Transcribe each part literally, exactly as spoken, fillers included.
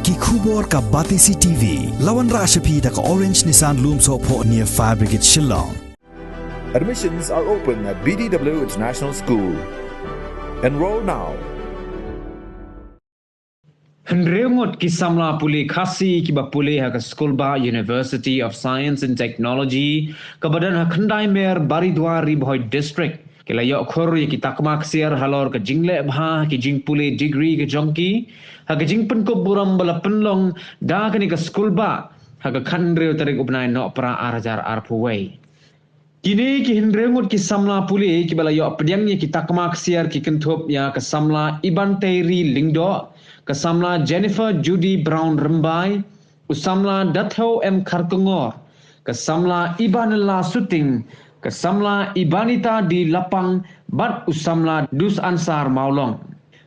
Ki khubor ka Batesi T V. La wanrah sha phi da ka Orange Nissan Lumsohphoh near Fire Brigade Shillong. Admissions are open at B D W International School. Enroll now. Hynriew ngut ki samla pule Khasi kiba pule ha ka skulbah University of Science and Technology kaba don ha Khyndai Mer, Baridoh, Ri Bhoi District, ki la ïoh khur ïa ki takma ksiar halor ka jingleh bha ha ki jingpule degree ka jong ki, ha ka jingpynkup burom ba la pynlong da kane ka skulbah ha ka khathynriew tarik u bnai Nohprah ar hajar arphew wei. Kine ki hynriew ngut ki samla pule kiba la ïoh pdiang ïa ki takma ksiar ki kynthup ïa ka samla Ibanteiri Lyngdoh, ka samla Jennifer Judy Brown Rymbai, u samla Dathew M Kharkongor, ka samla Ibanella Suting, ka samla Ibanita D Lapang, bad u samla Dusansar Mawlong.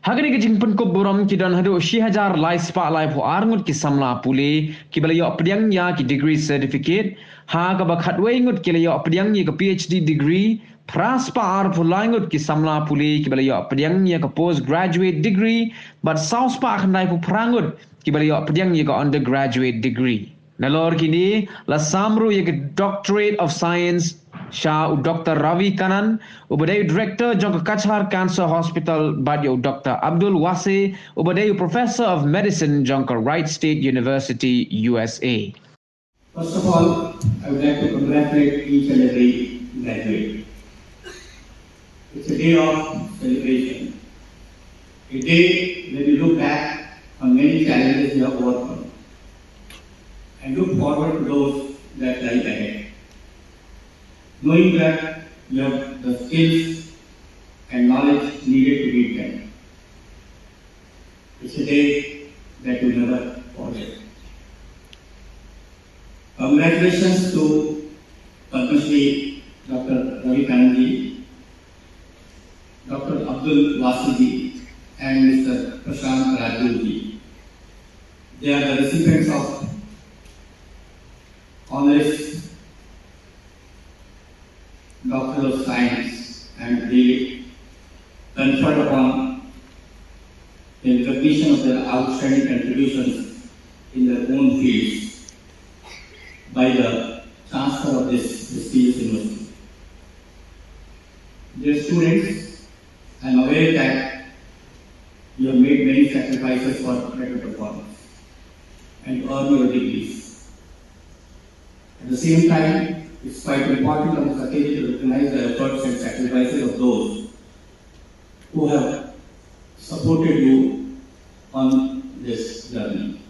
Ha kane ka jingpynkup burom ki don haduh shi hajar lai spah laiphew ar ngut ki samla pule kiba la ïoh pdiang ïa ki degree certificate, ha kaba khatwei ngut ki la ïoh pdiang ïa ka P H D degree, phra spah arphew lai ngut ki samla pule kiba la ïoh pdiang ïa ka postgraduate degree, bad saw spah khyndaiphew phra ngut kiba la ïoh pdiang ïa ka undergraduate degree. Nalor kine, la sam ruh ïa ka Doctorate of Science sha u Doctor Ravi Kannan, uba dei u Director jong ka Cachar Cancer Hospital, bad ïa u Doctor Abdul Wase, uba dei u Professor of Medicine jong ka Wright State University, U S A. First of all, I would like to congratulate each and every graduate. It's a day of celebration, a day when you look back on many challenges you have overcome and look forward to those that lie ahead, knowing that you have the skills and knowledge needed to meet them. It's a day that you never forget. Congratulations to Padma Shri Doctor Ravi Kannan ji, Doctor Abdul Wasi ji, and Mister Prashant Rajguru ji. They are the recipients of honoris Doctor of Science and they conferred upon in recognition of their outstanding contributions in their own fields by the Chancellor of this prestigious university. Dear students, I am aware that you have made many sacrifices for better performance and earn your degrees. At the same time, it's quite important on this occasion to recognize the efforts and sacrifices of those who have supported you on this journey.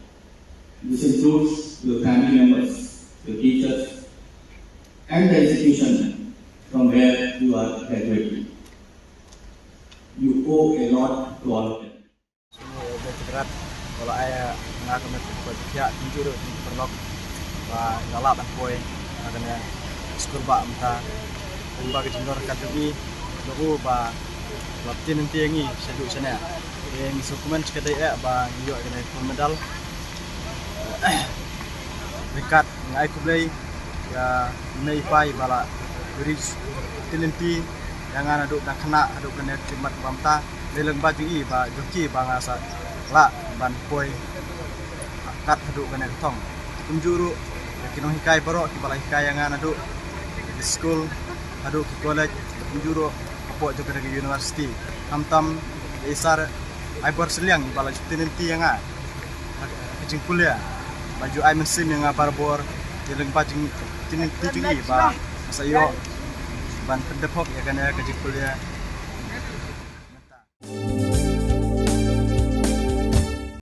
This includes your family members, your teachers, and the institution from where you are graduating. You owe a lot to all of them. Sngewbha ïa u Blei Trai Kynrad ba u la ai ïa nga ka met kaba khia, kumjuh ruh ïa ki paralok ba nga lah ban poi ha kane ka skulbah mynta. Kumba ka jingdon ryngkat jong i, jong u ba la pynthikna ïa ngi shaduh shane. Te ngi sngewkmen shikatdei eh ba ngi ïoh ïa kane ka gold medal. Ryngkat nga ai khublei ïa i mei i pa ba la ri pynthikna ïa nga naduh dang khynnah haduh kane ka jingmut ba mynta. Dei lyngba jong i ba jong ki ba nga sa lah ban poi kat haduh kane ka thong. Kumjuh ruh ïa ki nonghikai baroh kiba la hikai ïa nga naduh ki skul haduh ki college, kumjuh ruh hapoh jong kane ka university. Khamtam ïa i Sir Aibor Sylliang ba la ju pynthikna ïa nga ka jingkulia, ba ju ai mynsiem ïa nga barabor, ïa lyngba jingpynthikna jong i ba nga sa ïoh ban pyndep hok ïa kane ka jingkulia.